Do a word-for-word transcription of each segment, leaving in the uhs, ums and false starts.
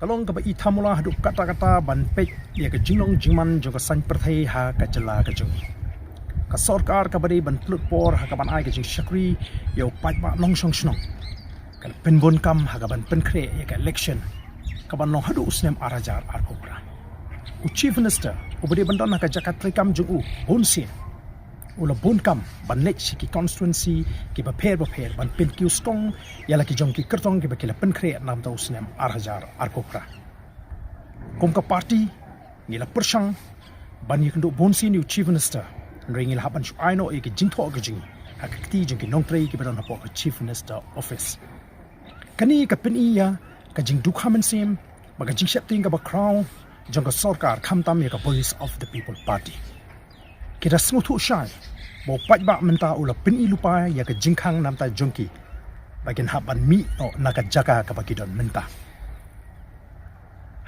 Ka long kaba i thamula haduh katta katta ban peit ïa ka jinglong jingman jong ka saiñ pyrthei ha ka jylla ka jong ngi. Ka sorkar kaba dei ban pynlut por ha kaban ai ka jingshakri ïa u paidbah nongshong shnong, ka la pynbun kam ha kaban pynkhreh ïa ka election kaban long haduh u snem ar hajar arphew phra. U Chief Minister uba dei ban don ha ka jaka treikam jong u bun sien, u la bun kam ban leit sha ki constituency kiba pher bapher ban pynkiew skong ïa la ki jong ki kyrtong kiba ki la pynkhreh na ka bynta u snem ar hajar arphew phra. Kum ka party, ngi la pyrshang ban ïakynduh bun sien ïa u Chief Minister, hynrei ngi la hap ban shu ai noh ïa ki jingthoh ka jong ngi ha ka kti jong ki nongtrei kiba don hapoh ka Chief Minister Office. Kane ka pyni ïa ka jingdukha mynsiem bad ka jingsheptieng kaba khraw jong ka sorkar, khamtam ïa ka Voice of the People Party. Ki da sngewthuh shai ba u paidbah mynta u la pyni lypa ïa ka jingkhang na ka bynta jong ki, ba kin hap ban mih noh na ka jaka kaba ki don mynta.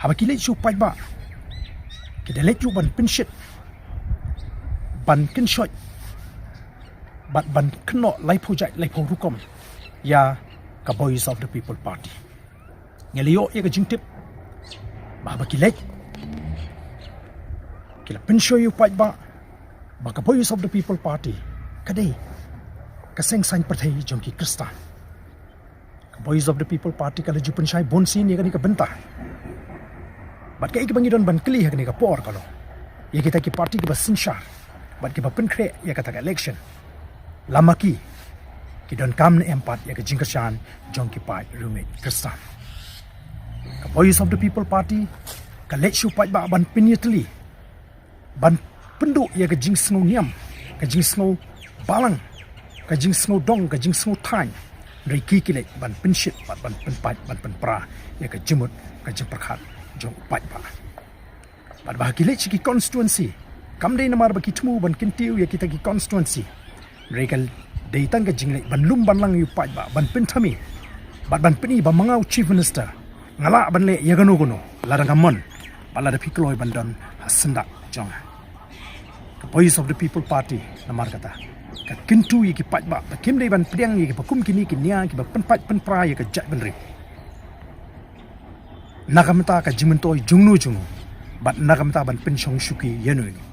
Haba ki leit sha u paidbah, ki da leit ruh ban pynshit, ban kynshoit bad ban kynnoh laiphew jait laiphew rukom ïa ka Voice of the People Party. Ngi la ïoh ïa ka jingtip ba haba ki leit, ki la pynshoi ïa u paidbah ba ka Voice of the People Party ka dei ka seng saiñ pyrthei jong ki Khristan. Ka Voice of the People Party ka la ju pynshai bun sien ïa kane ka bynta. Bad kaei kaba ngi don ban kylli ha kane ka por ka long ïa kita ki party kiba synshar bad kiba pynkhreh ïa kata ka election, la ma ki ki don kam ne em pat ïa ka jingkyrshan jong ki paid riewngeit Khristan? Ka Voice of the People Party ka leit sha u paidbah ban pynïatylli, ban pynduh ïa ka jingsngew niam, ka jingsngew balang, ka jingsngew dong, ka jingsngew thaiñ. Hynrei ki ki leit ban pynshit bad ban pynpait, ban pynpra ïa ka jingmut, ka jingpyrkhat jong u paidbah. Bad ba ki leit sha ki constituency, kam dei namar ba ki thmu ban kyntiew ïa kita ki constituency, hynrei ka dei tang ka jingleit ban lum ban lang ïa u paidbah, ban pynthame bad ban pyni ba ma nga u Chief Minister nga lah ban leh ïa kano kano lada nga mon, bad lada phi kloi ban don ha syndah jong nga. Ka Voice of the People Party namar kata ka kyntu ïa ki paidbah ba kim dei ban pdiang ïa kiba kum kine ki nia kiba pynpait pynpra ïa ka jaitbynriew na ka bynta ka jingmyntoi jongno jongno bad na ka bynta ban pynshong shuki ïano ïano.